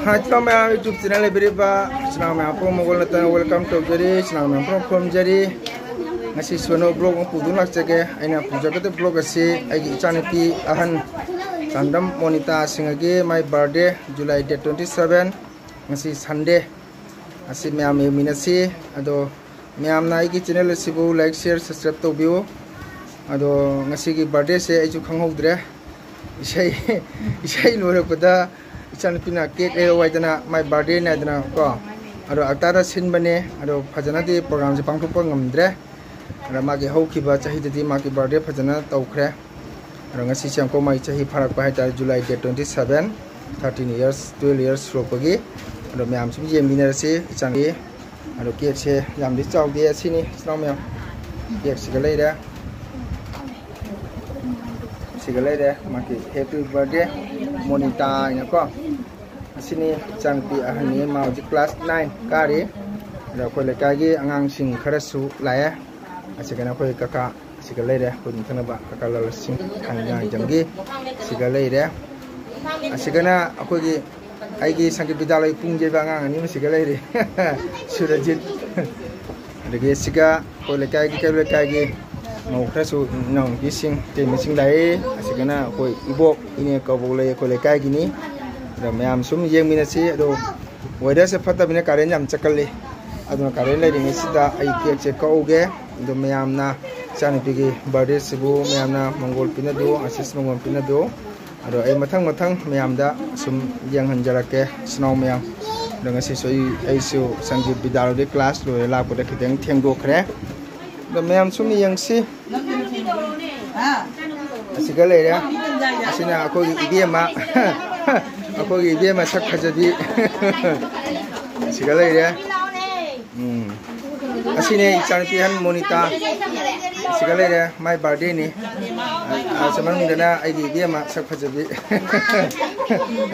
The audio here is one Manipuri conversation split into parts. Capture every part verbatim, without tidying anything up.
ꯍꯥꯏ, ꯏꯆꯤꯟ ꯃꯌꯥꯝ, YouTube channel ꯂꯩꯕꯤꯔꯤꯕ ꯏꯆꯤꯟ ꯃꯌꯥꯝ ꯄꯨꯝꯅꯃꯛ ꯃꯒꯣꯜ ꯅꯠꯇꯅ welcome ꯇꯧꯖꯔꯤ, ꯏꯆꯤꯟ ꯃꯌꯥꯝ ꯄꯨꯝꯅꯃꯛ ꯈꯨꯔꯨꯝꯖꯔꯤ꯫ ꯉꯁꯤ ꯁꯣꯅꯣ vlog ꯑꯃ ꯄꯨꯗꯨꯅ ꯂꯥꯛꯆꯒꯦ꯫ ꯑꯩꯅ ꯄꯨꯖꯒꯗꯕ vlog ꯑꯁꯤ ꯑꯩꯒꯤ ꯏꯆꯥꯅꯨꯄꯤ ꯑꯍꯟ ꯆꯥꯟꯗꯝ ꯃꯣꯅꯤꯇꯥ ꯁꯤꯡꯍꯒꯤ ꯃꯥꯏ birthday, July date twenty seven, ꯉꯁꯤ Sunday꯫ ꯑꯁꯤ ꯃꯌꯥꯝ ꯌꯦꯡꯃꯤꯟꯅꯁꯤ꯫ ꯑꯗꯣ ꯃꯌꯥꯝꯅ ꯑꯩꯒꯤ channel ꯑꯁꯤꯕꯨ like, share, subscribe ꯇꯧꯕꯤꯌꯨ꯫ ꯑꯗꯣ ꯉꯁꯤꯒꯤ birthdayꯁꯦ ꯑꯩꯁꯨ ꯈꯪꯍꯧꯗ꯭ꯔꯦ꯫ ꯏꯁꯩ, ꯏꯁꯩ ꯂꯣꯏꯔꯛꯄꯗ ꯏꯆꯥꯅꯨꯄꯤꯅ cake ꯂꯩꯔꯛꯑꯣ ꯍꯥꯏꯗꯅ, ꯃꯥꯏ birthdayꯅꯦ ꯍꯥꯏꯗꯅ ꯀꯣ꯫ ꯑꯗꯣ ꯑꯜꯇꯥꯗ ꯁꯤꯟꯕꯅꯦ꯫ ꯑꯗꯣ ꯐꯖꯅꯗꯤ programꯁꯦ ꯄꯥꯡꯊꯣꯛꯄ ꯉꯝꯗ꯭ꯔꯦ꯫ ꯑꯗ ꯃꯥꯒꯤ ꯍꯧꯈꯤꯕ ꯆꯍꯤꯗꯗꯤ ꯃꯥꯒꯤ birthday ꯐꯖꯅ ꯇꯧꯈ꯭ꯔꯦ꯫ ꯑꯗꯣ ꯉꯁꯤꯁꯦ ꯑꯃꯨꯛꯀ ꯃꯥꯒꯤ ꯆꯍꯤ ꯐꯥꯔꯛꯄ ꯍꯥꯏꯇꯥꯔꯦ, July date twenty seven, thirteen years, twelve years ꯁꯨꯔꯛꯄꯒꯤ꯫ ꯑꯗꯣ ꯃꯌꯥꯝ ꯁꯨꯝ ꯌꯦꯡꯃꯤꯟꯅꯔꯁꯤ ꯏꯆꯥꯅꯨꯄꯤ꯫ ꯑꯗꯣ cakeꯁꯦ ꯌꯥꯝꯗꯤ ꯆꯥꯎꯗꯦ꯫ ꯑꯁꯤꯅꯤ, ꯏꯆꯤꯟ ꯏꯅꯥꯎ ꯃꯌꯥꯝ, cakeꯁꯤꯒ ꯂꯩꯔꯦ, ꯁꯤꯒ ꯂꯩꯔꯦ ꯃꯥꯒꯤ happy birthday ꯃꯣꯅꯤꯇꯥ ꯍꯥꯏꯅꯀꯣ꯫ ꯑꯁꯤꯅꯤ ꯏꯆꯥꯅꯨꯄꯤ ꯑꯍꯟꯅꯤ, ꯃꯥ ꯍꯧꯖꯤꯛ class nine ꯀꯥꯔꯤ꯫ ꯑꯗꯣ ꯑꯩꯈꯣꯏ ꯂꯩꯀꯥꯏꯒꯤ ꯑꯉꯥꯡꯁꯤꯡ ꯈꯔꯁꯨ ꯂꯥꯛꯑꯦ꯫ ꯑꯁꯤꯒꯅ ꯑꯩꯈꯣꯏ ꯀꯀꯥ, ꯑꯁꯤꯒ ꯂꯩꯔꯦ ꯑꯩꯈꯣꯏ ꯌꯨꯝꯊꯪꯅꯕ ꯀꯀꯥ ꯂꯥꯂꯥꯁꯤꯡ ꯊꯥꯡꯖꯥꯡꯖꯝꯒꯤ꯫ ꯑꯁꯤꯒ ꯂꯩꯔꯦ꯫ ꯑꯁꯤꯒꯅ ꯑꯩꯈꯣꯏꯒꯤ, ꯑꯩꯒꯤ ꯁꯪꯒꯤꯠ ꯕꯤꯗ꯭ꯌꯥꯂꯣꯏ ꯄꯨꯡ ꯌꯩꯕ ꯑꯉꯥꯡ ꯑꯅꯤ ꯑꯃ ꯁꯤꯒ ꯂꯩꯔꯦ꯫ ꯁꯨꯔꯖꯤꯠ꯫ ꯑꯗꯒꯤ ꯑꯁꯤꯒ ꯑꯩꯈꯣꯏ ꯂꯩꯀꯥꯏꯒꯤ, ꯀꯩꯔꯣꯜ ꯂꯩꯀꯥꯏꯒꯤ ꯃꯧ ꯈꯔꯁꯨ, ꯏꯅꯥꯎꯅꯨꯄꯤꯁꯤꯡ, ꯏꯇꯩꯃꯁꯤꯡ ꯂꯥꯛꯑꯦ꯫ ꯑꯁꯤꯒꯅ ꯑꯩꯈꯣꯏ ꯏꯕꯣꯛ, ꯏꯅꯦ ꯀꯕꯣꯛ ꯂꯩ ꯑꯩꯈꯣꯏ ꯂꯩꯀꯥꯏꯒꯤꯅꯤ꯫ ꯑꯗ ꯃꯌꯥꯝ ꯁꯨꯝ ꯌꯦꯡꯃꯤꯟꯅꯁꯤ꯫ ꯑꯗꯣ weatherꯁꯦ ꯐꯠꯇꯕꯅꯤꯅ current ꯌꯥꯝ ꯆꯠꯀꯜꯂꯤ꯫ ꯑꯗꯨꯅ current ꯂꯩꯔꯤꯉꯩꯁꯤꯗ ꯑꯩ cakeꯁꯦ ꯀꯛꯎꯒꯦ꯫ ꯑꯗꯣ ꯃꯌꯥꯝꯅ ꯏꯆꯥꯅꯨꯄꯤꯒꯤ birthdayꯁꯤꯕꯨ ꯃꯌꯥꯝꯅ ꯃꯪꯒꯣꯜ ꯄꯤꯅꯕꯤꯌꯨ, ꯑꯁꯤꯁ ꯃꯪꯒꯣꯜ ꯄꯤꯅꯕꯤꯌꯨ꯫ ꯑꯗꯣ ꯑꯩ ꯃꯊꯪ ꯃꯊꯪ ꯃꯌꯥꯝꯗ ꯁꯨꯝ ꯌꯦꯡꯍꯟꯖꯔꯛꯀꯦ, ꯏꯆꯤꯟ ꯏꯅꯥꯎ ꯃꯌꯥꯝ꯫ ꯑꯗꯣ ꯉꯁꯤꯁꯨ ꯑꯩ, ꯑꯩꯁꯨ ꯁꯪꯒꯤꯠ ꯕꯤꯗ꯭ꯌꯥꯂꯣꯏꯗꯒꯤ class ꯂꯣꯏꯔ ꯂꯥꯛꯄꯗ ꯈꯤꯇꯪ ꯊꯦꯡꯗꯣꯛꯈ꯭ꯔꯦ꯫ ꯑꯗꯣ ꯃꯌꯥꯝ ꯁꯨꯝ ꯌꯦꯡꯁꯤ꯫ ꯑꯁꯤꯒ ꯂꯩꯔꯦ꯫ ꯑꯁꯤꯅ ꯑꯩꯈꯣꯏꯒꯤ ꯏꯕꯦꯝꯃ, ꯑꯩꯈꯣꯏꯒꯤ ꯏꯕꯦꯝꯃ ꯁꯛ ꯐꯖꯕꯤ꯫ ꯑꯁꯤꯒ ꯂꯩꯔꯦ꯫ ꯎꯝ꯫ ꯑꯁꯤꯅꯦ ꯏꯆꯥꯅꯨꯄꯤ ꯑꯍꯟ ꯃꯣꯅꯤꯇꯥ꯫ ꯑꯁꯤꯒ ꯂꯩꯔꯦ, ꯃꯥꯏ birthdayꯅꯤ꯫ ꯑꯁꯤ ꯃꯅꯨꯡꯗꯅ ꯑꯩꯒꯤ ꯏꯕꯦꯝꯃ ꯁꯛ ꯐꯖꯕꯤ꯫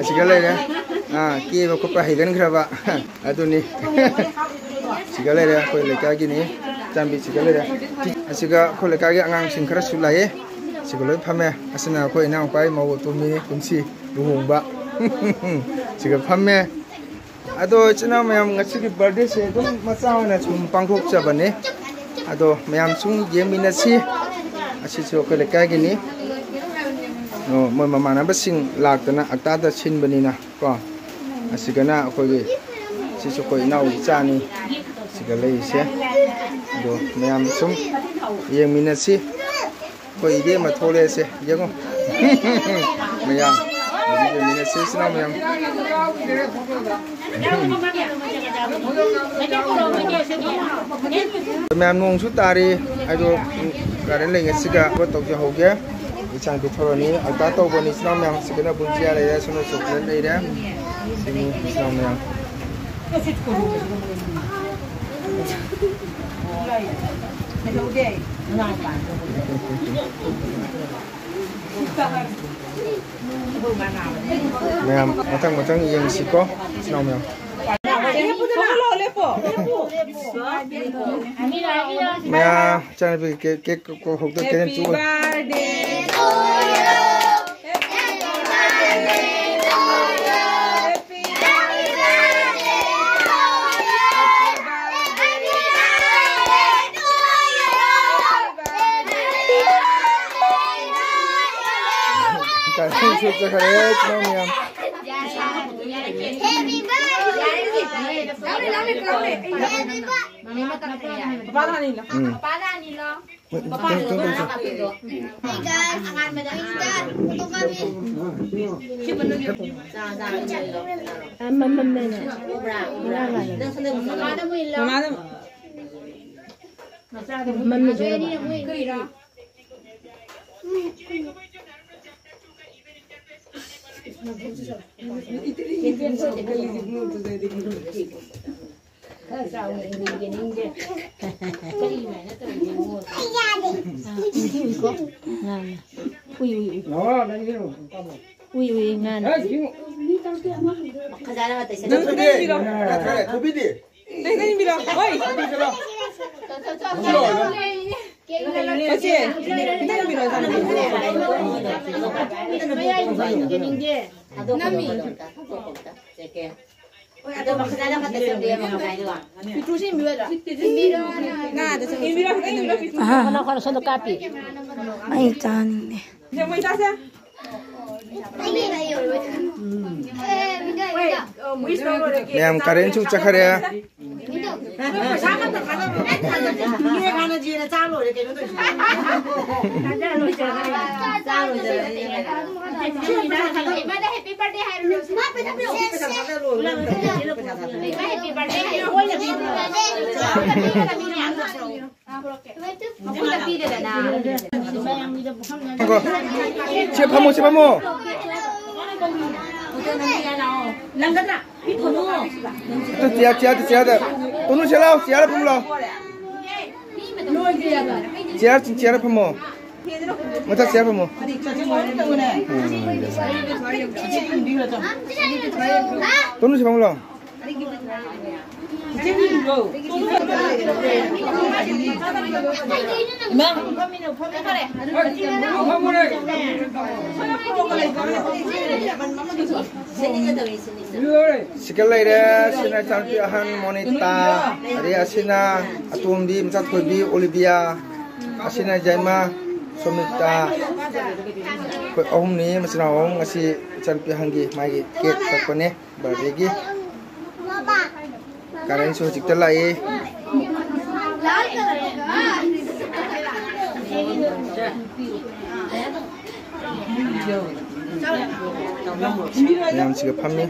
ꯑꯁꯤꯒ ꯂꯩꯔꯦ꯫ ꯑꯥ, ꯀꯦꯕ ꯈꯣꯠꯄ ꯍꯩꯒꯟꯈ꯭ꯔꯕ꯫ ꯑꯗꯨꯅꯤ꯫ ꯁꯤꯒ ꯂꯩꯔꯦ, ꯑꯩꯈꯣꯏ ꯂꯩꯀꯥꯏꯒꯤꯅꯤ꯫ ꯆꯥꯟꯕꯤ ꯁꯤꯒ ꯂꯩꯔꯦ꯫ ꯑꯁꯤꯒ ꯑꯩꯈꯣꯏ ꯂꯩꯀꯥꯏꯒꯤ ꯑꯉꯥꯡꯁꯤꯡ ꯈꯔꯁꯨ ꯂꯥꯛꯑꯦ꯫ ꯁꯤꯒ ꯂꯣꯏ ꯐꯝꯃꯦ꯫ ꯑꯁꯤꯅ ꯑꯩꯈꯣꯏ ꯏꯅꯥꯎꯄꯥꯒꯤ ꯃꯧ ꯑꯇꯣꯝꯕꯤꯅꯤ, ꯀꯨꯝꯁꯤ ꯂꯨꯍꯣꯡꯕ꯫ ꯁꯤꯒ ꯐꯝꯃꯦ꯫ ꯑꯗꯣ ꯏꯆꯤꯟ ꯏꯅꯥꯎ ꯃꯌꯥꯝ, ꯉꯁꯤꯒꯤ ꯕꯥꯔꯗꯦꯁꯦ ꯑꯗꯨꯝ ꯃꯆꯥ ꯑꯣꯏꯅ ꯁꯨꯝ ꯄꯥꯡꯊꯣꯛꯆꯕꯅꯤ꯫ ꯑꯗꯣ ꯃꯌꯥꯝ ꯁꯨꯝ ꯌꯦꯡꯃꯤꯟꯅꯁꯤ꯫ ꯑꯁꯤꯁꯨ ꯑꯩꯈꯣꯏ ꯂꯩꯀꯥꯏꯒꯤꯅꯤ꯫ ꯑꯣ, ꯃꯣꯏ ꯃꯃꯥꯟꯅꯕꯁꯤꯡ ꯂꯥꯛꯇꯅ ꯑꯛꯇꯥꯗ ꯁꯤꯟꯕꯅꯤꯅ ꯀꯣ꯫ ꯑꯁꯤꯒꯅ ꯑꯩꯈꯣꯏꯒꯤ, ꯁꯤꯁꯨ ꯑꯩꯈꯣꯏ ꯏꯅꯥꯎꯒꯤ ꯏꯆꯥꯅꯤ꯫ ꯁꯤꯒ ꯂꯩꯔꯤꯁꯦ꯫ ꯑꯗꯣ ꯃꯌꯥꯝ ꯁꯨꯝ ꯌꯦꯡꯃꯤꯟꯅꯁꯤ꯫ ꯑꯩꯈꯣꯏ ꯏꯕꯦꯝꯃ ꯊꯣꯛꯂꯛꯑꯦꯁꯦ, ꯌꯦꯡꯉꯣ꯫ ꯃꯌꯥꯝ, ꯌꯦꯡꯃꯤꯟꯅꯁꯤ ꯏꯆꯤꯟ ꯏꯅꯥꯎ ꯃꯌꯥꯝ꯫ ꯃꯌꯥꯝ, ꯅꯣꯡꯁꯨ ꯇꯥꯔꯤ꯫ ꯑꯩꯗꯣ ꯒꯥꯔꯗꯦꯟ ꯂꯩꯉꯩꯁꯤꯒ ꯊꯕꯛ ꯇꯧꯖꯍꯧꯒꯦ꯫ ꯏꯆꯥꯅꯨꯄꯤ ꯊꯣꯔꯛꯑꯅꯤ꯫ ꯑꯜꯇꯥ ꯇꯧꯕꯅꯤ ꯏꯆꯤꯟ ꯏꯅꯥꯎ ꯃꯌꯥꯝ꯫ ꯁꯤꯗꯅ ꯕꯨꯟꯖꯤꯌꯥ ꯂꯩꯔꯦ, ꯁꯣꯝꯗ ꯆꯣꯀ꯭ꯂꯦꯠ ꯂꯩꯔꯦ꯫ ꯁꯤꯅꯤ ꯏꯆꯤꯟ ꯏꯅꯥꯎ ꯃꯌꯥꯝ꯫ ꯃꯌꯥꯝ ꯃꯊꯪ ꯃꯊꯪ ꯌꯦꯡꯁꯤꯀꯣ, ꯏꯆꯤꯟ ꯏꯅꯥꯎ ꯃꯌꯥꯝ꯫ ꯃꯌꯥꯝ ꯏꯆꯥꯅꯨꯄꯤ ꯀꯦꯛ, ꯀꯦꯛ ꯀꯣ ꯍꯧꯗ ꯀꯦꯛ ꯆꯨ꯫ ꯆꯠꯈꯔꯦ ꯏꯆꯤꯟ ꯏꯅꯥꯎ ꯃꯌꯥꯝ꯫ ꯎꯝ꯫ ꯎꯏ, ꯎꯏ, ꯎꯏ꯫ ꯎꯏ, ꯎꯏ, ꯉꯥꯅ꯫ ꯅꯪ ꯅꯪꯕꯤꯔꯣ꯫ ꯅꯪ ꯅꯪꯕꯤꯔꯣ꯫ ꯍꯣꯏ꯫ ꯃꯆꯦ, ꯈꯤꯇꯪ ꯌꯦꯡꯕꯤꯔꯣ, ꯏꯆꯥꯅꯨꯄꯤ꯫ ꯅꯝꯃꯤ꯫ ꯄꯤꯛꯇ꯭ꯔꯨꯁꯤ ꯌꯦꯡꯕꯤꯔꯣ꯫ ꯉꯥꯗ ꯆꯪꯉꯛꯑꯣ꯫ ꯑꯍꯥ꯫ ꯃꯅꯥꯎ ꯈꯔ ꯁꯣꯝꯗ ꯀꯥꯞꯄꯤ꯫ ꯑꯩ ꯆꯥꯅꯤꯡꯉꯦ꯫ ꯃꯌꯥꯝ ꯀꯔꯦꯟꯁꯨ ꯆꯠꯈꯔꯦ꯫ ꯉꯥꯏꯈꯣ꯫ ꯁꯤ ꯐꯝꯃꯣ, ꯁꯤ ꯐꯝꯃꯣ꯫ ꯑꯗꯨ ꯆꯤꯌꯥꯔ, ꯆꯤꯌꯥꯔꯗ, ꯆꯤꯌꯥꯔꯗ꯫ ꯇꯣꯅꯨ, ꯁꯤ ꯂꯥꯎ, ꯆꯤꯌꯥꯔꯗ ꯐꯝꯃꯨ ꯂꯥꯎ꯫ ꯆꯤꯌꯥꯔ, ꯆꯤꯌꯥꯔꯗ ꯐꯝꯃꯣ꯫ ꯃꯊꯛ ꯆꯤꯌꯥꯔ ꯐꯝꯃꯣ꯫ ꯎꯝ꯫ ꯇꯣꯅꯨ, ꯁꯤ ꯐꯝꯃꯨ ꯂꯥꯎ꯫ ꯁꯤꯒ ꯂꯩꯔꯦ꯫ ꯁꯤꯅ ꯏꯆꯥꯅꯨꯄꯤ ꯑꯍꯟ ꯃꯣꯅꯤꯇꯥ, ꯑꯗꯩ ꯑꯁꯤꯅ ꯑꯇꯣꯝꯕꯤ ꯃꯆꯥ ꯊꯣꯏꯕꯤ ꯑꯣꯂꯤꯕꯤꯌꯥ, ꯑꯁꯤꯅ ꯌꯥꯏꯃ ꯁꯣꯃꯤꯇꯥ꯫ ꯑꯩꯈꯣꯏ ꯑꯍꯨꯝꯅꯤ, ꯃꯆꯤꯟ ꯃꯅꯥꯎ ꯑꯍꯨꯝ꯫ ꯉꯁꯤ ꯏꯆꯥꯅꯨꯄꯤ ꯑꯍꯟꯒꯤ ꯃꯥꯒꯤ ꯀꯦꯛ ꯀꯛꯄꯅꯦ꯫ ꯕꯥꯔꯗꯦꯒꯤ ꯀꯔꯦꯟꯁꯨ ꯍꯧꯖꯤꯛꯇ ꯂꯥꯛꯏ꯫ ꯃꯌꯥꯝꯁꯤꯒ ꯐꯝꯃꯤ꯫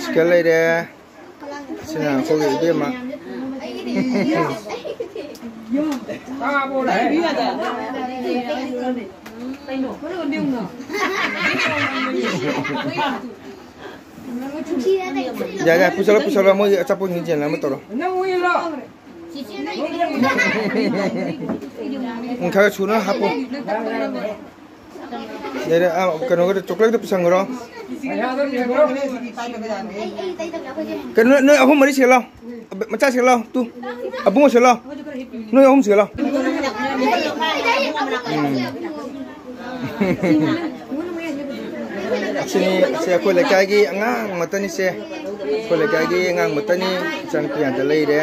ꯁꯤꯒ ꯂꯩꯔꯦ꯫ ꯁꯤꯅ ꯑꯩꯈꯣꯏꯒꯤ ꯏꯕꯦꯝꯃ꯫ ꯌꯥꯏ, ꯌꯥꯏ, ꯄꯨꯁꯜꯂꯣ, ꯄꯨꯁꯜꯂꯣ, ꯃꯣꯏꯒꯤ ꯑꯆꯥꯄꯣꯠꯁꯤꯡ ꯆꯦꯟꯅꯕ ꯇꯧꯔꯣ꯫ ꯎꯝ, ꯈꯔ ꯁꯨꯅ ꯍꯥꯞꯄꯣ꯫ ꯂꯩꯔꯦ, ꯑꯥ, ꯀꯩꯅꯣꯒꯗꯣ, ꯆꯣꯀ꯭ꯂꯦꯠꯇꯣ ꯄꯨꯁꯟꯈ꯭ꯔꯣ꯫ ꯀꯩꯅꯣ, ꯅꯣꯏ ꯑꯍꯨꯝ ꯃꯔꯤ ꯁꯤꯒ ꯂꯥꯎ꯫ ꯑꯕ-, ꯃꯆꯥ ꯁꯤꯒ ꯂꯥꯎ, ꯇꯨ꯫ ꯑꯕꯨꯡꯉꯣ ꯁꯤꯒ ꯂꯥꯎ꯫ ꯅꯣꯏ ꯑꯍꯨꯝ ꯁꯤꯒ ꯂꯥꯎ꯫ ꯎꯝ꯫ ꯑꯁꯤꯅꯤ, ꯑꯁꯤ ꯑꯩꯈꯣꯏ ꯂꯩꯀꯥꯏꯒꯤ ꯑꯉꯥꯡ ꯃꯇꯅꯤꯁꯦ꯫ ꯑꯩꯈꯣꯏ ꯂꯩꯀꯥꯏꯒꯤ ꯑꯉꯥꯡ ꯃꯇꯅꯤ꯫ ꯏꯆꯥꯅꯨꯄꯤ ꯉꯥꯛꯇ ꯂꯩꯔꯦ꯫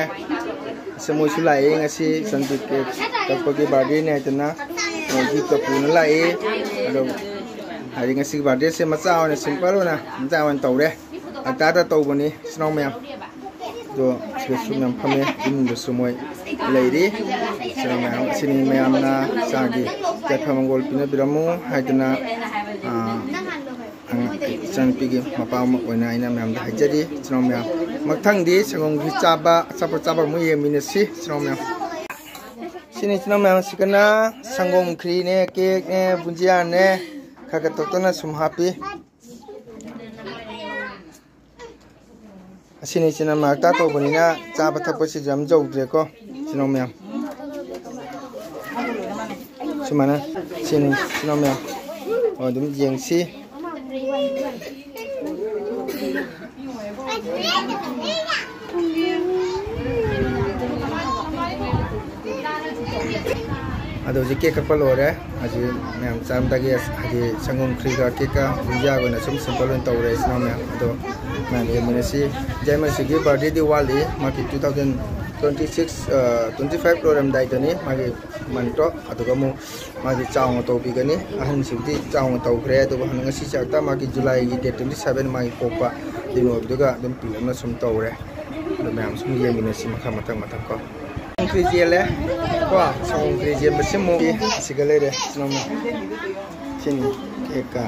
ꯑꯁꯤ ꯃꯣꯏꯁꯨ ꯂꯥꯛꯑꯦ ꯉꯁꯤ, ꯏꯆꯥꯅꯨꯄꯤ ꯀꯦꯛ ꯀꯛꯄꯒꯤ ꯕꯥꯔꯗꯦꯅꯦ ꯍꯥꯏꯗꯅ, ꯃꯣꯏ ꯒꯤꯐꯀ ꯄꯨꯅ ꯂꯥꯛꯑꯦ꯫ ꯑꯗꯣ ꯍꯥꯏꯗꯤ ꯉꯁꯤꯒꯤ ꯕꯥꯔꯗꯦꯁꯦ ꯃꯆꯥ ꯑꯣꯏꯅ, ꯁꯤꯝꯄꯜ ꯑꯣꯏꯅ, ꯃꯆꯥ ꯑꯣꯏꯅ ꯇꯧꯔꯦ꯫ ꯉꯟꯇꯥꯗ ꯇꯧꯕꯅꯤ, ꯏꯆꯤꯟ ꯏꯅꯥꯎ ꯃꯌꯥꯝ꯫ ꯑꯗꯣ ꯁꯤꯗꯁꯨ ꯃꯌꯥꯝ ꯐꯝꯃꯦ, ꯏꯃꯨꯡꯗꯁꯨ ꯃꯣꯏ ꯂꯩꯔꯤ꯫ ꯏꯆꯤꯟ ꯏꯅꯥꯎ ꯃꯌꯥꯝ, ꯑꯁꯤꯅꯤ ꯃꯌꯥꯝꯅ ꯆꯥꯒꯤ ꯌꯥꯏꯐ ꯃꯪꯒꯣꯜ ꯄꯤꯅꯕꯤꯔꯝꯃꯨ ꯍꯥꯏꯗꯅ, ꯑꯥ, ꯑꯉꯥꯡ, ꯏꯆꯥꯅꯨꯄꯤꯒꯤ ꯃꯄꯥ ꯑꯃ ꯑꯣꯏꯅ ꯑꯩꯅ ꯃꯌꯥꯝꯗ ꯍꯥꯏꯖꯔꯤ, ꯏꯆꯤꯟ ꯏꯅꯥꯎ ꯃꯌꯥꯝ꯫ ꯃꯊꯪꯗꯤ ꯁꯪꯒꯣꯝꯒꯤ ꯆꯥꯕ, ꯑꯆꯥꯄꯣꯠ ꯆꯥꯕ ꯑꯃꯨꯛ ꯌꯦꯡꯃꯤꯟꯅꯁꯤ, ꯏꯆꯤꯟ ꯏꯅꯥꯎ ꯃꯌꯥꯝ꯫ ꯁꯤꯅꯤ, ꯏꯆꯤꯟ ꯏꯅꯥꯎ ꯃꯌꯥꯝ, ꯁꯤꯒꯅ ꯁꯪꯒꯣꯝ ꯈ꯭ꯔꯤꯅꯦ, ꯀꯦꯛꯅꯦ, ꯕꯨꯟꯖꯤꯌꯥꯅꯦ, ꯈꯔ ꯈꯔ ꯇꯧꯇꯅ ꯁꯨꯝ ꯍꯥꯞꯄꯤ꯫ ꯑꯁꯤꯅꯤ, ꯏꯆꯤꯟ ꯏꯅꯥꯎ ꯃꯌꯥꯝ, ꯍꯞꯇꯥ ꯇꯧꯕꯅꯤꯅ ꯆꯥꯕ ꯊꯛꯄꯁꯤꯁꯨ ꯌꯥꯝ ꯌꯧꯗ꯭ꯔꯦꯀꯣ, ꯏꯆꯤꯟ ꯏꯅꯥꯎ ꯃꯌꯥꯝ꯫ ꯁꯨꯃꯥꯏꯅ ꯁꯤꯅꯤ, ꯏꯆꯤꯟ ꯏꯅꯥꯎ ꯃꯌꯥꯝ꯫ ꯑꯣ, ꯑꯗꯨꯝ ꯌꯦꯡꯁꯤ꯫ ꯑꯗꯣ ꯍꯧꯖꯤꯛ ꯀꯦꯛ ꯀꯛꯄ ꯂꯣꯏꯔꯦ꯫ ꯍꯧꯖꯤꯛ ꯃꯌꯥꯝ ꯆꯥꯔꯝꯗꯥꯏꯒꯤ, ꯍꯥꯏꯗꯤ ꯁꯪꯒꯣꯝ ꯈ꯭ꯔꯤꯒ ꯀꯦꯛꯀ ꯕꯨꯟꯖꯤꯌꯥꯒ ꯑꯣꯏꯅ ꯁꯨꯝ ꯁꯤꯝꯄꯜ ꯑꯣꯏꯅ ꯇꯧꯔꯦ, ꯏꯆꯤꯟ ꯏꯅꯥꯎ ꯃꯌꯥꯝ꯫ ꯑꯗꯣ ꯃꯌꯥꯝ ꯌꯦꯡꯃꯤꯟꯅꯁꯤ꯫ ꯌꯥꯏꯃꯁꯤꯒꯤ ꯕꯥꯔꯗꯦꯗꯤ ꯋꯥꯠꯂꯤ, ꯃꯥꯒꯤ two thousand twenty six, ꯑ, twenty five ꯂꯣꯏꯔꯝꯗꯥꯏꯗꯅꯤ ꯃꯥꯒꯤ ꯃꯟꯇꯣ꯫ ꯑꯗꯨꯒ ꯑꯃꯨꯛ ꯃꯥꯒꯤ ꯆꯥꯎꯅ ꯇꯧꯕꯤꯒꯅꯤ꯫ ꯑꯍꯟꯁꯤꯕꯨꯗꯤ ꯆꯥꯎꯅ ꯇꯧꯈ꯭ꯔꯦ, ꯑꯗꯨꯒ ꯍꯟꯗꯛ ꯉꯁꯤ ꯆꯠꯇ ꯃꯥꯒꯤ ꯖꯨꯂꯥꯏꯒꯤ date twenty seven ꯃꯥꯒꯤ ꯄꯣꯛꯄ ꯗꯦꯠ ꯑꯣꯏꯕꯗꯨꯒ ꯑꯗꯨꯝ ꯄꯤꯛꯂꯞꯅ ꯁꯨꯝ ꯇꯧꯔꯦ꯫ ꯑꯗꯣ ꯃꯌꯥꯝ ꯁꯨꯝ ꯌꯦꯡꯃꯤꯟꯅꯁꯤ ꯃꯈꯥ ꯃꯊꯪ ꯃꯊꯪ ꯀꯣ꯫ ꯁꯪꯒꯣꯝ ꯈ꯭ꯔꯤ ꯆꯦꯜꯂꯦ ꯀꯣ, ꯁꯪꯒꯣꯝ ꯈ꯭ꯔꯤ ꯆꯦꯟꯕꯁꯤ ꯑꯃꯨꯛ ꯁꯤꯒ ꯂꯩꯔꯦ, ꯁꯤꯅ ꯑꯃꯨꯛ꯫ ꯁꯤꯅꯤ, ꯀꯦꯛꯀ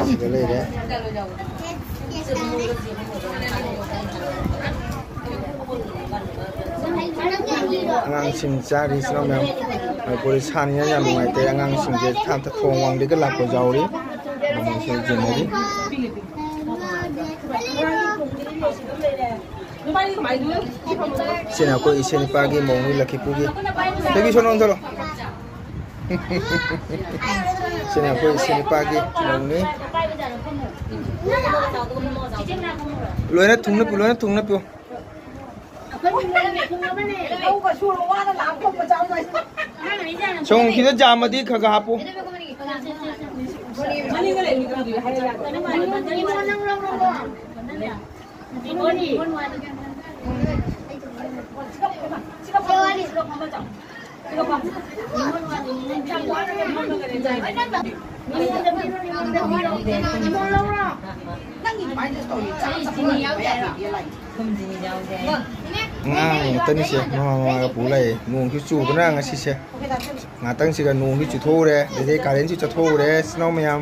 ꯁꯤꯒ ꯂꯩꯔꯦ꯫ ꯑꯉꯥꯡꯁꯤꯡ ꯆꯥꯔꯤ, ꯏꯆꯤꯟ ꯏꯅꯥꯎ ꯃꯌꯥꯝ꯫ ꯃꯅꯤꯄꯨꯔꯤ ꯁꯥꯅꯤꯅ ꯌꯥꯝ ꯅꯨꯡꯉꯥꯏꯇꯦ꯫ ꯑꯉꯥꯡꯁꯤꯡꯁꯦ ꯊꯥꯞꯇ ꯊꯣꯡ ꯋꯥꯡꯗꯒ ꯂꯥꯛꯄ ꯌꯥꯎꯔꯤ꯫ ꯑꯗꯣ ꯃꯣꯏꯁꯦ ꯌꯦꯡꯅꯔꯤ꯫ ꯁꯤꯅ ꯑꯩꯈꯣꯏ ꯏꯆꯦ ꯅꯨꯄꯥꯒꯤ ꯃꯧꯅꯤ, ꯂꯛꯈꯤꯄꯨꯔꯒꯤ꯫ ꯕꯦꯕꯤ, ꯁꯣꯝꯗ ꯑꯣꯟꯊꯣꯔꯛꯑꯣ꯫ ꯁꯤꯅ ꯑꯩꯈꯣꯏ ꯏꯆꯦ ꯅꯨꯄꯥꯒꯤ ꯃꯧꯅꯤ꯫ ꯂꯣꯏꯅ ꯊꯨꯡꯅ ꯄꯤꯌꯨ, ꯂꯣꯏꯅ ꯊꯨꯡꯅ ꯄꯤꯌꯨ꯫ ꯁꯣꯝꯒꯤꯗ ꯌꯥꯝꯃꯗꯤ ꯈꯔ ꯈꯔ ꯍꯥꯞꯄꯨ꯫ ꯑꯉꯥꯡ ꯉꯥꯛꯇꯅꯤꯁꯦ, ꯃꯃꯥ ꯃꯃꯥꯒ ꯄꯨ ꯂꯥꯛꯑꯦ꯫ ꯅꯣꯡꯁꯨ ꯆꯨꯕꯅ ꯉꯁꯤꯁꯦ꯫ ꯉꯥꯛꯇꯪꯁꯤꯒ ꯅꯣꯡꯁꯨ ꯆꯨꯊꯣꯛꯎꯔꯦ, ꯑꯗꯩꯗꯤ ꯀꯥꯔꯦꯟꯁꯨ ꯆꯠꯊꯣꯛꯎꯔꯦ, ꯏꯆꯤꯟ ꯏꯅꯥꯎ ꯃꯌꯥꯝ꯫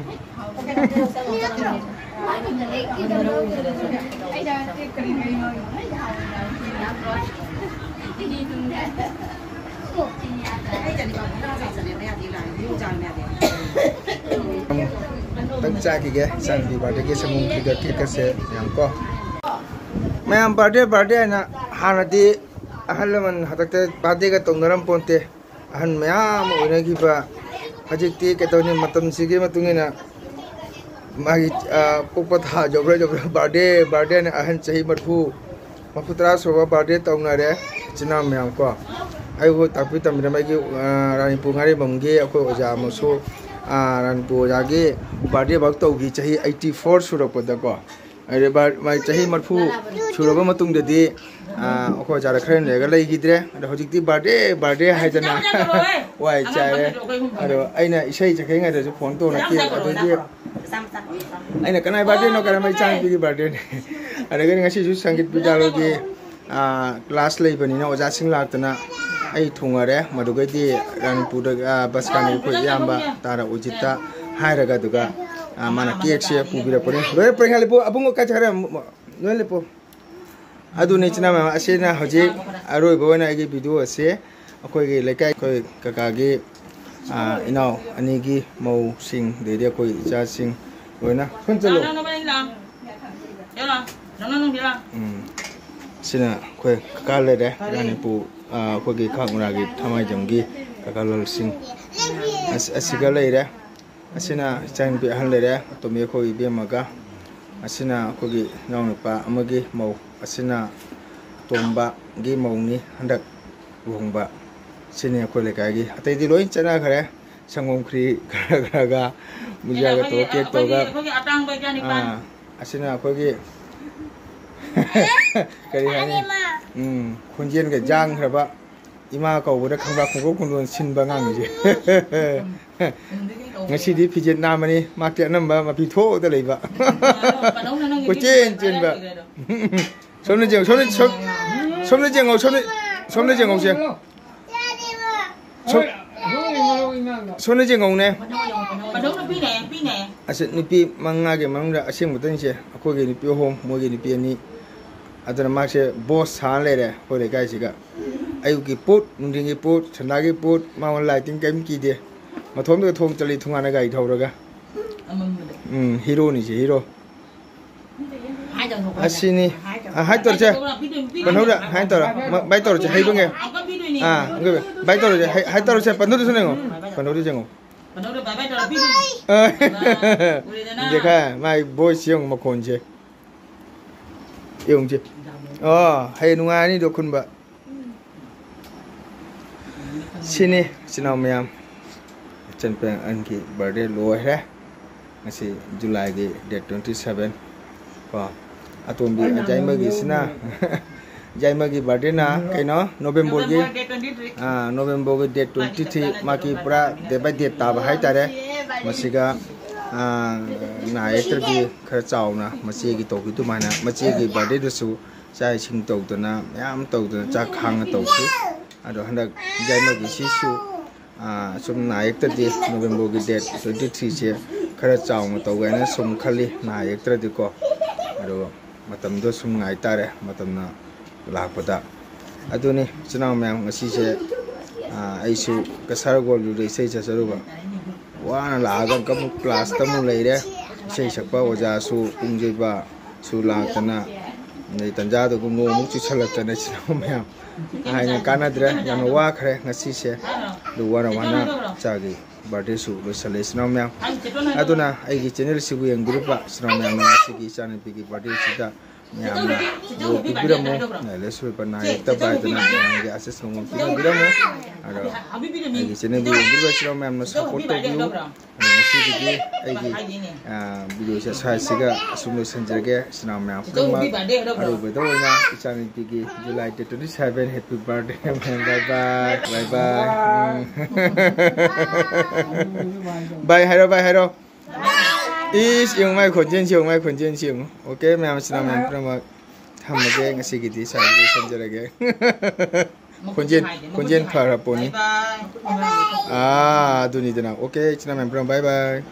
ꯇꯪ ꯆꯥꯈꯤꯒꯦ ꯏꯆꯥꯅꯨꯄꯤ ꯕꯥꯔꯗꯦꯒꯤ ꯁꯪꯒꯣꯝ ꯈꯤꯔꯒ ꯀꯦꯛꯀꯁꯦ ꯃꯌꯥꯝ ꯀꯣ꯫ ꯃꯌꯥꯝ ꯕꯥꯔꯗꯦ ꯕꯥꯔꯗꯦ ꯍꯥꯏꯅ ꯍꯥꯟꯅꯗꯤ ꯑꯍꯜ ꯂꯃꯟ ꯍꯥꯛꯇꯛꯇ ꯕꯥꯔꯗꯦꯒ ꯇꯧꯅꯔꯝ ꯄꯣꯟꯇꯦ꯫ ꯑꯍꯟ ꯃꯌꯥꯝ ꯑꯃ ꯑꯣꯏꯅꯈꯤꯕ꯫ ꯍꯧꯖꯤꯛꯇꯤ ꯀꯩꯗꯧꯅꯤ, ꯃꯇꯝꯁꯤꯒꯤ ꯃꯇꯨꯡ ꯏꯟꯅ ꯃꯥꯒꯤ, ꯑ, ꯄꯣꯛꯄ ꯊꯥ ꯌꯧꯕ꯭ꯔꯥ ꯌꯧꯕ꯭ꯔꯥ ꯕꯥꯔꯗꯦ ꯕꯥꯔꯗꯦꯅ ꯑꯍꯟ ꯆꯍꯤ ꯃꯔꯤꯐꯨ, ꯃꯔꯤꯐꯨ ꯇꯔꯥ ꯁꯨꯔꯕ ꯕꯥꯔꯗꯦ ꯇꯧꯅꯔꯦ꯫ ꯏꯆꯤꯟ ꯏꯅꯥꯎ ꯃꯌꯥꯝ ꯀꯣ꯫ ꯑꯩꯕꯨ ꯇꯥꯛꯄꯤ ꯇꯝꯕꯤꯔꯝꯕ ꯑꯩꯒꯤ, ꯑ, ꯔꯥꯅꯤꯄꯨꯔ ꯉꯥꯔꯤꯕꯝꯒꯤ ꯑꯩꯈꯣꯏ ꯑꯣꯖꯥ ꯑꯃꯁꯨ, ꯑ, ꯔꯥꯅꯤꯄꯨꯔ ꯑꯣꯖꯥꯒꯤ ꯕꯥꯔꯗꯦ ꯐꯥꯎ ꯇꯧꯈꯤ ꯆꯍꯤ eighty four ꯁꯨꯔꯛꯄꯗꯀꯣ꯫ ꯑꯗꯩ ꯕꯥꯔ-, ꯃꯥꯏ ꯆꯍꯤ ꯃꯔꯤꯐꯨ ꯁꯨꯔꯕ ꯃꯇꯨꯡꯗꯗꯤ, ꯑ, ꯑꯩꯈꯣꯏ ꯑꯣꯖꯥꯗ ꯈꯔ ꯂꯩꯔꯒ ꯂꯩꯈꯤꯗ꯭ꯔꯦ꯫ ꯑꯗꯣ ꯍꯧꯖꯤꯛꯇꯤ ꯕꯥꯔꯗꯦ ꯕꯥꯔꯗꯦ ꯍꯥꯏꯗꯅ ꯋꯥꯏ ꯆꯥꯏꯔꯦ꯫ ꯑꯗꯣ ꯑꯩꯅ ꯏꯁꯩ ꯆꯠꯈ꯭ꯔꯤꯉꯩꯗꯁꯨ ꯐꯣꯟ ꯇꯧꯔꯛꯈꯤ꯫ ꯑꯗꯒꯤ ꯑꯩꯅ ꯀꯅꯥꯏ ꯕꯥꯔꯗꯦꯅꯣ? ꯀꯔꯝꯕ ꯏꯆꯥꯅꯨꯄꯤꯒꯤ ꯕꯥꯔꯗꯦꯅꯦ꯫ ꯑꯗꯒꯤ ꯉꯁꯤꯁꯨ ꯁꯪꯒꯤꯠ ꯕꯤꯗ꯭ꯌꯥꯂꯌꯒꯤ, ꯑ, ꯀ꯭ꯂꯥꯁ ꯂꯩꯕꯅꯤꯅ ꯑꯣꯖꯥꯁꯤꯡ ꯂꯥꯛꯇꯅ ꯑꯩ ꯊꯨꯡꯉꯔꯦ꯫ ꯃꯗꯨꯒꯩꯗꯤ ꯔꯥꯅꯤꯄꯨꯔꯗ, ꯑ, ꯕꯁ ꯀꯥꯟꯅꯕ ꯑꯩꯈꯣꯏ ꯏꯌꯥꯝꯕ ꯇꯥꯔꯥ ꯎꯖꯤꯠꯇ ꯍꯥꯏꯔꯒ, ꯑꯗꯨꯒ, ꯑ, ꯃꯥꯅ ꯀꯦꯛꯁꯦ ꯄꯨꯕꯤꯔꯛꯄꯅꯦ꯫ ꯂꯣꯏꯔꯦ, ꯄꯔꯦꯡ ꯂꯦꯞꯄꯨ, ꯑꯕꯨꯡꯉꯣ ꯀꯥꯏ ꯆꯠꯈ꯭ꯔꯦ? ꯂꯣꯏ ꯂꯦꯞꯄꯨ꯫ ꯑꯗꯨꯅꯤ ꯏꯆꯤꯟ ꯏꯅꯥꯎ ꯃꯌꯥꯝ, ꯑꯁꯤꯅ ꯍꯧꯖꯤꯛ ꯑꯔꯣꯏꯕ ꯑꯣꯏꯅ ꯑꯩꯒꯤ ꯚꯤꯗꯤꯑꯣ ꯑꯁꯤ ꯑꯩꯈꯣꯏꯒꯤ ꯂꯩꯀꯥꯏ, ꯑꯩꯈꯣꯏ ꯀꯀꯥꯒꯤ, ꯑ, ꯏꯅꯥꯎ ꯑꯅꯤꯒꯤ ꯃꯧꯁꯤꯡ, ꯑꯗꯩꯗꯤ ꯑꯩꯈꯣꯏ ꯏꯆꯥꯁꯤꯡ ꯂꯣꯏꯅ꯫ ꯁꯣꯝ ꯆꯠꯂꯨ꯫ ꯎꯝ꯫ ꯁꯤꯅ ꯑꯩꯈꯣꯏ ꯀꯀꯥ ꯂꯩꯔꯦ, ꯔꯥꯅꯤꯄꯨꯔ, ꯑ, ꯑꯩꯈꯣꯏꯒꯤ ꯈꯥꯛ ꯃꯨꯔꯥꯒꯤ ꯊꯃꯥꯏꯖꯝꯒꯤ ꯀꯀꯥ ꯂꯥꯜꯁꯤꯡ꯫ ꯑꯁ-, ꯑꯁꯤꯒ ꯂꯩꯔꯦ꯫ ꯑꯁꯤꯅ ꯏꯆꯥꯅꯨꯄꯤ ꯑꯍꯟ ꯂꯩꯔꯦ, ꯑꯇꯣꯝꯕꯤ ꯑꯩꯈꯣꯏ ꯏꯕꯦꯝꯃꯒ꯫ ꯑꯁꯤꯅ ꯑꯩꯈꯣꯏꯒꯤ ꯏꯅꯥꯎꯅꯨꯄꯥ ꯑꯃꯒꯤ ꯃꯧ꯫ ꯑꯁꯤꯅ ꯑꯇꯣꯝꯕꯒꯤ ꯃꯧꯅꯤ, ꯍꯟꯗꯛ ꯂꯨꯍꯣꯡꯕ꯫ ꯁꯤꯅꯤ ꯑꯩꯈꯣꯏ ꯂꯩꯀꯥꯏꯒꯤ꯫ ꯑꯇꯩꯗꯤ ꯂꯣꯏ ꯆꯠꯅꯈ꯭ꯔꯦ꯫ ꯁꯪꯒꯣꯝ ꯈ꯭ꯔꯤ ꯈꯔ ꯈꯔꯒ, ꯕꯨꯖꯤꯌꯥꯒ ꯇꯧꯔꯒ, ꯀꯦꯛ ꯇꯧꯔꯒ꯫ ꯑꯩꯈꯣꯏꯒꯤ ꯑꯇꯥꯡꯕ ꯏꯆꯥꯅꯤꯄꯥꯅꯤ꯫ ꯑꯥ, ꯑꯁꯤꯅ ꯑꯩꯈꯣꯏꯒꯤ ꯀꯔꯤ ꯍꯥꯏꯅꯤ? ꯎꯝ, ꯈꯣꯟꯖꯦꯜꯒ ꯌꯥꯡꯈ꯭ꯔꯕ, ꯏꯃꯥ ꯀꯧꯕꯗ ꯈꯪꯕ꯭ꯔꯥ, ꯈꯣꯡꯒꯣꯛ ꯈꯣꯡꯗꯣꯟ ꯁꯤꯟꯕ ꯑꯉꯥꯡꯁꯦ꯫ ꯉꯁꯤꯗꯤ ꯐꯤꯖꯦꯠ ꯅꯥꯝꯃꯅꯤ, ꯃꯥꯛꯇꯤ ꯑꯅꯝꯕ ꯃꯄꯤ ꯊꯣꯛꯑꯗ ꯂꯩꯕ꯫ ꯀꯣꯏꯆꯦꯟ ꯆꯦꯟꯕ꯫ ꯁꯣꯝꯅ ꯌꯦꯡꯉꯣ, ꯁꯣꯝꯅ, ꯁꯣꯝ-, ꯁꯣꯝꯅ ꯌꯦꯡꯉꯣ, ꯁꯣꯝꯅ, ꯁꯣꯝꯅ ꯌꯦꯡꯉꯧꯁꯦ꯫ ꯁꯣꯝ-, ꯁꯣꯝꯅ ꯌꯦꯡꯉꯧꯅꯦ꯫ ꯑꯁ, ꯅꯨꯄꯤ ꯃꯉꯥꯒꯤ ꯃꯅꯨꯡꯗ ꯑꯁꯦꯡꯕꯗꯪꯁꯦ ꯑꯩꯈꯣꯏꯒꯤ ꯅꯨꯄꯤ ꯑꯍꯨꯝ, ꯃꯣꯏꯒꯤ ꯅꯨꯄꯤ ꯑꯅꯤ꯫ ꯑꯗꯨꯅ ꯃꯥꯁꯦ ꯕꯣꯁ ꯁꯥꯅ ꯂꯩꯔꯦ ꯑꯩꯈꯣꯏ ꯂꯩꯀꯥꯏꯁꯤꯒ꯫ ꯑꯌꯨꯛꯀꯤ ꯄꯣꯠ, ꯅꯨꯡꯊꯤꯟꯒꯤ ꯄꯣꯠ, ꯁꯟꯗꯥꯒꯤ ꯄꯣꯠ, ꯃꯉꯣꯟꯗ ꯂꯥꯏꯇꯤꯡ ꯀꯔꯤꯝ ꯀꯤꯗꯦ꯫ ꯃꯊꯣꯝꯗꯒ ꯊꯣꯡ ꯆꯠꯂꯤ ꯊꯣꯡꯒꯥꯟꯅ ꯒꯥꯔꯤ ꯊꯧꯔꯒ꯫ ꯎꯝ, ꯍꯤꯔꯣꯅꯤꯁꯦ, ꯍꯤꯔꯣ꯫ ꯑꯁꯤꯅꯤ꯫ ꯑ, ꯍꯥꯏ ꯇꯧꯔꯁꯦ꯫ ꯄꯟꯍꯧꯗ ꯍꯥꯏ ꯇꯧꯔ꯫ ꯃ-, ꯕꯥꯏ ꯇꯧꯔꯁꯦ, ꯍꯩꯕꯉꯦ꯫ ꯑꯥ, ꯕꯥꯏ ꯇꯧꯔꯁꯦ, ꯍꯥꯏ, ꯍꯥꯏ ꯇꯧꯔꯁꯦ, ꯄꯟꯍꯧꯗꯁꯨ ꯌꯦꯡꯉꯣ꯫ ꯄꯟꯍꯧꯗꯁꯨ ꯌꯦꯡꯉꯣ꯫ ꯑ, ꯌꯦꯡꯈꯥ, ꯃꯥꯏ ꯚꯣꯏꯁ ꯌꯦꯡꯉꯣ ꯃꯈꯣꯟꯁꯦ꯫ ꯌꯦꯡꯉꯨꯁꯦ꯫ ꯑꯣ, ꯍꯌꯦꯡ ꯅꯨꯡꯉꯥꯏꯔꯅꯤꯗꯣ ꯈꯨꯟꯕ꯫ ꯁꯤꯅꯤ, ꯏꯆꯤꯟ ꯏꯅꯥꯎ ꯃꯌꯥꯝ, ꯏꯆꯟ ꯑꯍꯟꯒꯤ ꯕꯥꯔꯗꯦ ꯂꯣꯏꯈ꯭ꯔꯦ꯫ ꯉꯁꯤ ꯖꯨꯂꯥꯏꯒꯤ ꯗꯦꯠ ꯇ꯭ꯋꯦꯟꯇꯤ ꯁꯚꯦꯟ ꯀꯣ꯫ ꯑꯇꯣꯝꯕꯤ ꯌꯥꯏꯃꯒꯤꯁꯤꯅ, ꯌꯥꯏꯃꯒꯤ ꯕꯥꯔꯗꯦꯅ ꯀꯩꯅꯣ, ꯅꯣꯕꯦꯝꯕꯔꯒꯤ, ꯅꯣꯕꯦꯝꯕꯔꯒꯤ ꯗꯦꯠ ꯇ꯭ꯋꯦꯟꯇꯤ ꯊ꯭ꯔꯤ꯫ ꯃꯥꯒꯤ ꯄꯨꯔꯥ ꯗꯦꯠ ꯕꯥꯏ ꯗꯦꯠ ꯇꯥꯕ ꯍꯥꯏꯇꯥꯔꯦ꯫ ꯃꯁꯤꯒ, ꯑꯥ, ꯅꯥ ꯌꯦꯛꯇ꯭ꯔꯗꯤ ꯈꯔ ꯆꯥꯎꯅ ꯃꯆꯦꯒꯤ ꯇꯧꯈꯤ ꯑꯗꯨꯃꯥꯏꯅ ꯃꯆꯦꯒꯤ ꯕꯥꯔꯗꯦꯗꯁꯨ ꯆꯥꯛ ꯏꯁꯤꯡ ꯇꯧꯗꯅ, ꯃꯌꯥꯝ ꯇꯧꯗꯅ, ꯆꯥꯛ ꯈꯥꯡꯅ ꯇꯧꯈꯤ꯫ ꯑꯗꯣ ꯍꯟꯗꯛ ꯌꯥꯏꯃꯒꯤꯁꯤꯁꯨ, ꯑꯥ, ꯁꯨꯝ ꯅꯥ ꯌꯦꯛꯇꯗꯤ ꯅꯣꯕꯦꯝꯕꯔꯒꯤ ꯗꯦꯠ ꯇ꯭ꯋꯦꯟꯇꯤ ꯊ꯭ꯔꯤꯁꯦ ꯈꯔ ꯆꯥꯎꯅ ꯇꯧꯒꯦ ꯍꯥꯏꯅ ꯁꯨꯝ ꯈꯜꯂꯤ, ꯅꯥ ꯌꯦꯛꯇ꯭ꯔꯗꯤꯀꯣ꯫ ꯑꯗꯨꯒ ꯃꯇꯝꯗꯣ ꯁꯨꯝ ꯉꯥꯏ ꯇꯥꯔꯦ, ꯃꯇꯝꯅ ꯂꯥꯛꯄꯗ꯫ ꯑꯗꯨꯅꯤ, ꯏꯆꯤꯟ ꯏꯅꯥꯎ ꯃꯌꯥꯝ, ꯉꯁꯤꯁꯦ, ꯑꯥ, ꯑꯩꯁꯨ ꯀꯁꯥꯔꯒꯣꯜꯗꯨꯗ ꯏꯁꯩ ꯆꯠꯆꯔꯨꯕ꯫ ꯋꯥꯅ ꯂꯥꯛꯑꯒ ꯑꯃꯨꯛ ꯀ꯭ꯂꯥꯁꯇ ꯑꯃꯨꯛ ꯂꯩꯔꯦ꯫ ꯏꯁꯩ ꯁꯛꯄ ꯑꯣꯖꯥꯁꯨ ꯄꯨꯡꯖꯩꯕꯁꯨ ꯂꯥꯛꯇꯅ, ꯑꯗꯩ ꯇꯟꯖꯥꯗꯨꯒ ꯅꯣꯡꯃꯨꯛ ꯆꯨꯁꯜꯂꯛꯇꯅ, ꯏꯆꯤꯟ ꯏꯅꯥꯎ ꯃꯌꯥꯝ ꯍꯥꯏꯅ ꯀꯥꯟꯅꯗ꯭ꯔꯦ꯫ ꯌꯥꯝꯅ ꯋꯥꯈ꯭ꯔꯦ ꯉꯁꯤꯁꯦ꯫ ꯑꯗꯨ ꯋꯥꯅ ꯋꯥꯅ ꯆꯥꯈꯤ꯫ Birthday ꯁꯨ ꯂꯣꯏꯁꯜꯂꯦ ꯏꯆꯤꯟ ꯏꯅꯥꯎ ꯃꯌꯥꯝ꯫ ꯑꯗꯨꯅ ꯑꯩꯒꯤ channel ꯁꯤꯕꯨ ꯌꯦꯡꯕꯤꯔꯤꯕ ꯏꯆꯤꯟ ꯏꯅꯥꯎ ꯃꯌꯥꯝꯅ ꯉꯁꯤꯒꯤ ꯏꯆꯥꯅꯨꯄꯤꯒꯤ birthday ꯁꯤꯗ ꯃꯌꯥꯝꯅ ꯂꯣ ꯄꯤꯕꯤꯔꯝꯃꯨ꯫ ꯂꯥꯏꯁꯨ ꯑꯣꯏꯕ ꯅꯥꯌꯦꯛꯇꯕ ꯍꯥꯏꯗꯅ ꯃꯌꯥꯝꯒꯤ ꯑꯁꯤꯁ ꯅꯣꯡꯃ ꯄꯤꯕꯤꯔꯝꯃꯨ꯫ ꯑꯗꯣ ꯑꯩꯒꯤ channel ꯕꯨ ꯌꯦꯡꯕꯤꯔꯤꯕ ꯏꯆꯤꯟ ꯏꯅꯥꯎ ꯃꯌꯥꯝꯅ support ꯇꯧꯕꯤꯌꯨ꯫ ꯑꯗꯣ ꯉꯁꯤꯒꯤꯗꯤ ꯑꯩꯒꯤ video ꯁꯦ ꯁ꯭ꯋꯥꯏꯁꯤꯒ ꯑꯁꯨꯝ ꯂꯣꯏꯁꯤꯟꯖꯔꯒꯦ꯫ ꯏꯆꯤꯟ ꯏꯅꯥꯎ ꯃꯌꯥꯝ ꯄꯨꯝꯅꯃꯛ ꯑꯔꯣꯏꯕꯗ ꯑꯣꯏꯅ ꯏꯆꯥꯅꯨꯄꯤꯒꯤ July date twenty seven happy birthday꯫ Bye bye, bye bye꯫ Bye ꯍꯥꯏꯔꯣ, bye ꯍꯥꯏꯔꯣ꯫ ꯏꯁ, ꯌꯦꯡꯉꯨ ꯃꯥꯏ ꯈꯣꯟꯖꯦꯜꯁꯤ, ꯌꯦꯡꯉꯨ ꯃꯥꯏ ꯈꯣꯟꯖꯦꯜꯁꯤ ꯌꯦꯡꯉꯨ꯫ Okay ꯃꯌꯥꯝ, ꯏꯆꯤꯟ ꯏꯅꯥꯎ ꯃꯌꯥꯝ ꯄꯨꯝꯅꯃꯛ ꯊꯝꯃꯒꯦ꯫ ꯉꯁꯤꯒꯤꯗꯤ ꯁ꯭ꯋꯥꯏꯗ ꯂꯣꯏꯁꯤꯟꯖꯔꯒꯦ꯫ ꯈꯣꯟꯖꯦꯜ, ꯈꯣꯟꯖꯦꯜ ꯐꯔ ꯄꯣꯠꯅꯤ꯫ ꯑꯥ, ꯑꯗꯨꯅꯤꯗꯅ꯫ Okay ꯏꯆꯤꯟ ꯏꯅꯥꯎ ꯃꯌꯥꯝ ꯄꯨꯝꯅꯃꯛ bye bye꯫